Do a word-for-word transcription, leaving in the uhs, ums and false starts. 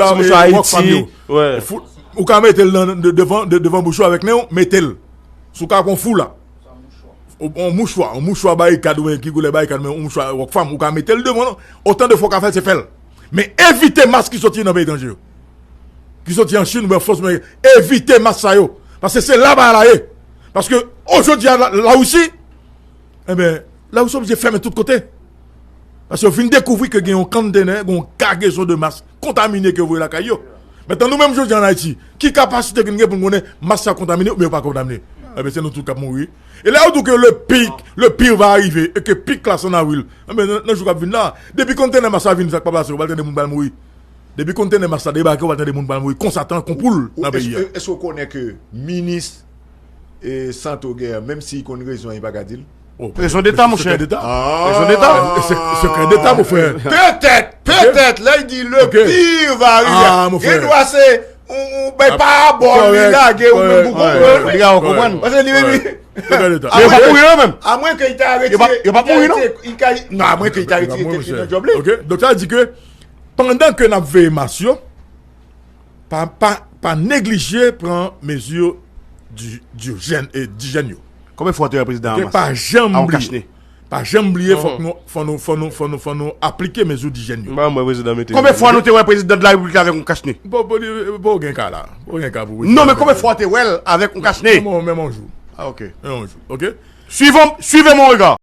Ti mouchwa Rockfam yo. Ou ka mete l nan devan bouch ou avèk nen w, mete l. Si w ka pran fou la. Yon mouchwa, yon mouchwa barikad oubyen ki koulè barikad, men yon mouchwa Rockfam, ou ka mete l devan. Otan de fwa w ka fè l, se fè l. Men evite mas ki soti nan peyi etranje yo. Ki soti an Chin oubyen Frans, men evite mas sa yo. Paske se la bagay la ye. Paske ojodi a Larisi, Enben, Larisi oblije fèmen tout kote. Paske yo fin dekouvri ke gen yon kontenè, gen yon kagezon de mas kontamine ke yo voye lakay yo. Mentnan, nou menm jodi an Ayiti, ki kapasite ke n gen pou n konnen mas sa kontamine oubyen yo pa kontamine? Enben, se nou tout k ap mouri. E lè yo di w ke le pic, le pire va arriver, e ke pik la se an avril, enben, nan jou k ap vin la, depi kontenè mas la vin, sa k pa pase, ou pral tande moun pral mouri. Depi kontenè mas la debake, ou pral tande moun pral mouri konsa tan kon poul nan peyi a. Èske w konnen ke minis Santo gen, menm si li konn rezon an, li pa ka di l. Rezon deta, monchè. Rezon deta. Sekrè deta, mon frè. Petèt, petèt, lè l di le pire va arriver, gen dwa se yon bagay parabòl li lage ou menm pou konprann. Li ka konprann. Paske li menm li. Men yo p ap mouri non menm. Amwen ke li ta retire. Yo p ap mouri non. Non, amwen ke li ta retire tèt li nan djòb li. Donk sa vle di ke pandan ke n ap veye mas yo, pa, pa, pa neglije pran mezi di, dijèn, e, dijèn yo. Konbyen fwa w te wè prezidan an mas? Pa janm bliye. Pa janm bliye, fòk nou, fò nou, fò nou, fò nou, fò nou aplike mezi dijèn yo. M pa wè prezidan mete. Konbyen fwa nou te wè prezidan de la repiblik avèk yon kachne? Bon, bon, li, bon, gen ka la. Bon, gen ka pou prezidan. Non, men konbyen fwa w te wè l avèk yon kachne? Menm, menm yon jou. Ah, ok. Menm yon jou, ok? Suivez, suivez mon regard.